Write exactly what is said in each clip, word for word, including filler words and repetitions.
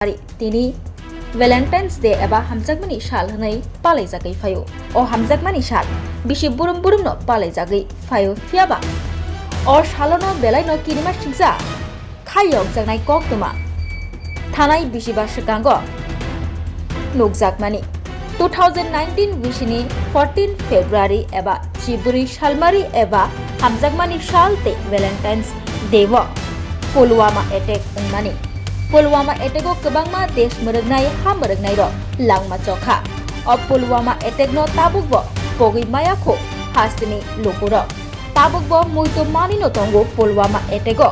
February tini Valentine's Day eba hamjakmani sal hwnwi palaijagwi phaio. O hamjakmani sal bisi burum burumno palaijagwi phaio, phiyaba o salono belaino kirima singsa khai yokjaknai koktwma thanai bisiba swkango nukjakmani. Two thousand nineteen bisini fourteen February eba chiburi salmari eba hamjakmani sal tei Valentine's Day o Pulwama attack wngmani. Pulwama attack o kwbangma desh mwrwknai ha mwrwknai rok langma chokha. O Pulwama attack no tabuk bo pogwi maya kho hasteni lukurok. Tabuk bo muito manwi no tongo Pulwama attack o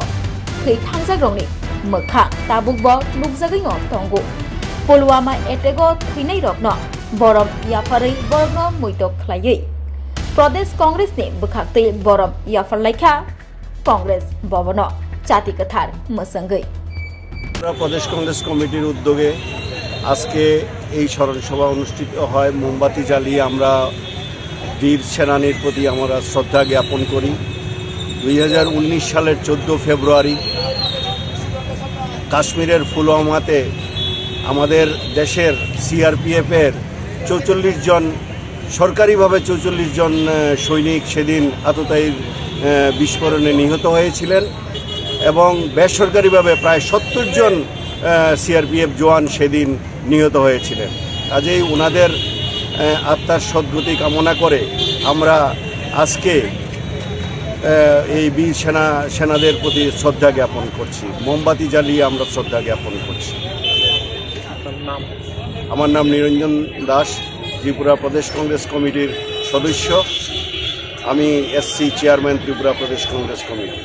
thwi thangjak rokni mwkhang tabuk bo nukjagwi no tongo. Pulwama attack o thwinai rokno borom yapharwi borokno muito khlaiwi Pradesh Congress ni bwkhaktwi borom yapharlaikha Congress bobono chati kwthar mwswngwi. Tripura প্রদেশ কংগ্রেস কমিটির উদ্যোগে আজকে এই স্মরণ সভা অনুষ্ঠিত হয়। মোমবাতি জ্বালিয়ে আমরা বীর সেনানীর প্রতি আমরা শ্রদ্ধা জ্ঞাপন করি। দুই হাজার উনিশ সালের চোদ্দ ফেব্রুয়ারি কাশ্মীরের পুলওয়ামাতে আমাদের দেশের সিআরপিএফের চৌচল্লিশ জন, সরকারিভাবে চৌচল্লিশ জন আহ, সৈনিক সেদিন আততায়ীর আহ, বিস্ফোরণে নিহত হয়েছিলেন এবং বেসরকারিভাবে প্রায় সত্তর জন সিআরপিএফ জওয়ান সেদিন নিহত হয়েছিলেন। কাজেই ওনাদের আহ, আত্মার সদ্গতি কামনা করে আমরা আজকে আহ, এই বীর সেনা সেনাদের প্রতি শ্রদ্ধা জ্ঞাপন করছি। মোমবাতি জ্বালিয়ে আমরা শ্রদ্ধা জ্ঞাপন করছি। আপনার নাম? আমার নাম নিরঞ্জন দাস, ত্রিপুরা প্রদেশ কংগ্রেস কমিটির সদস্য। আমি এসসি চেয়ারম্যান, ত্রিপুরা প্রদেশ কংগ্রেস কমিটি।